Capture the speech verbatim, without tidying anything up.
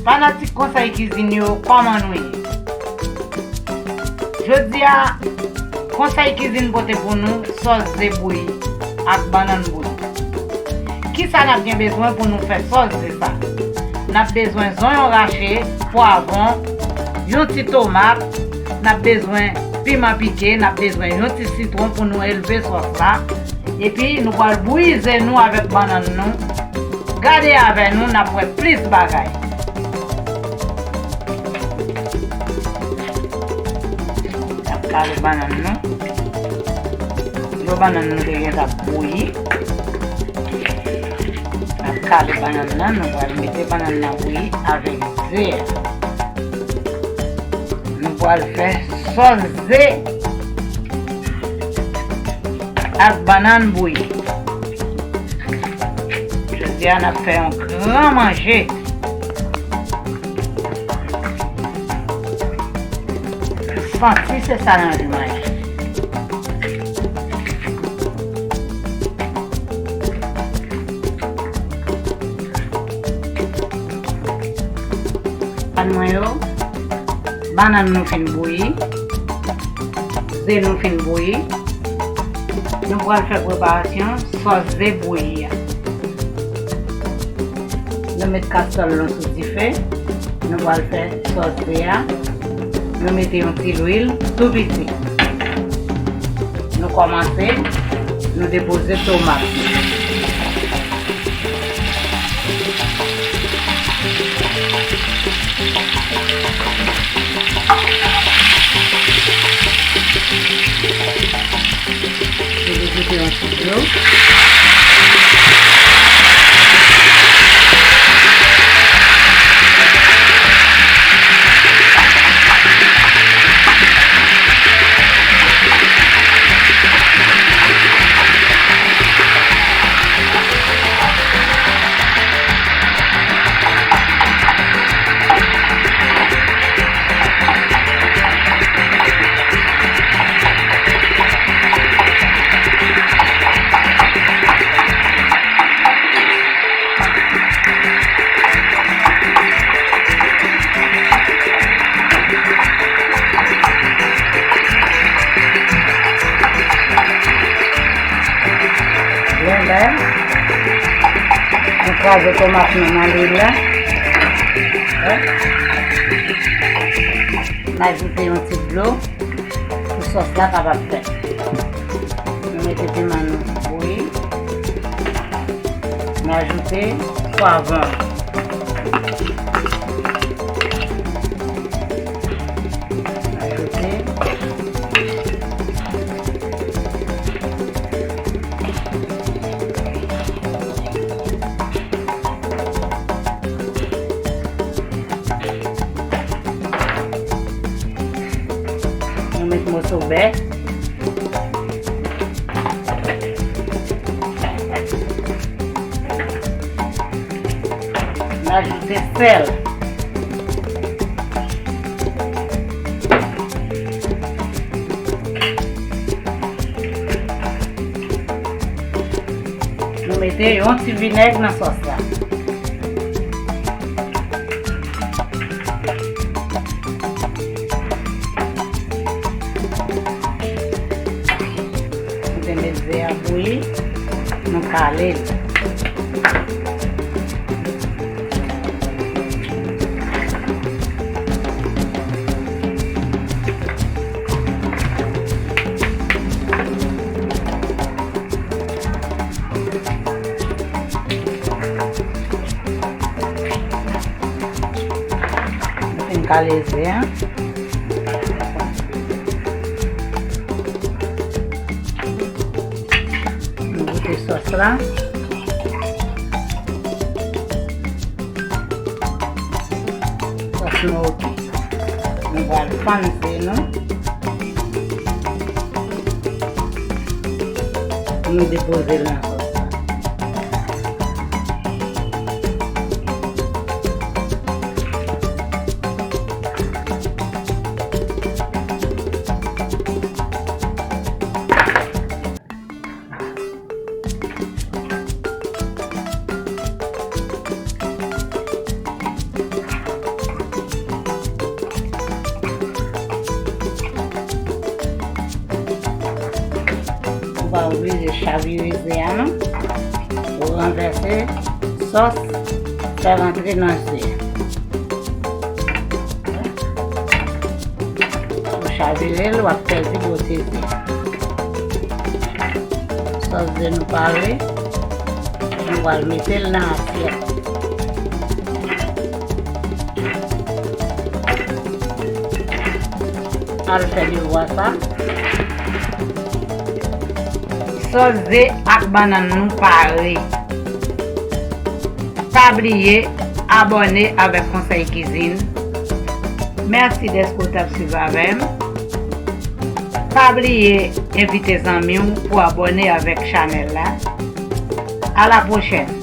Fanatik Konsèy Kizin yo, kòman nou ye? Jodi a, Konsèy Kizin pote pou nou sòs ze bouyi ak bannann bouyi. Kisa n ap gen bezwen pou nou fè sòs ze sa? N ap bezwen zonyon rache, pwavwon, yon ti tomat, n ap bezwen piman pike, n ap bezwen yon ti sitwon pou nou elve sòs la. Epi nou pral bouyi ze nou avèk bannann nou. Gade avè nou, n ap wè plis bagay. N ap kale bannann nou. Yo bannann nou te gentan bouyi. N ap kale bannann nan, nou pral mete bannann nan bouyi avèk ze a. Nou pral fè sòs ze ak bannann bouyi. Jodi a, n ap fè yon gran manje. Santi se sa n anvi manje. Pàn mwen yo, bannann nou fin bouyi, ze nou fin bouyi. Nou pral fè preparasyon sòs ze bouyi a. Nou met kastòl nou sou dife. Nou pral fè sòs ze a. Nou mete yon ti lwil tou piti. Nou kòmanse, nou depoze tomat. Mwen vin kite yon ti dlo. Byen bèl. Nou kraze tomat nou nan lwil la. N ajoute yon ti dlo pou sòs la kapab fèt. Nou mete piman nou bouyi. Nou ajoute pwavwon. Nou ajoute Nou met moso bè. Nou ajoute sèl. Nou mete yon ti vinèg nan sòs la. Nou te met ze a bouyi, nou kale l. Nou fin kale ze a. Nou goute sòs la. Sòs nou oke. Nou pral fann ze nou. Nou depoze l nan sòs la. Chavire ze a, ranvèse sòs, fè rantre nan ze a. Ou chavire l, w ap fè zi bwote ze. Sòs ze nou pare, nou pral mete l nan asyèt. Al fè devwa sa. Sòs ze ak bannann nou pare. Pa bliye abòne avèk Konsèy Kizin. Mèsi dèske w t ap swiv avè m. Pa bliye envite zanmi w pou abòne avèk chanèl la. A la pwochèn!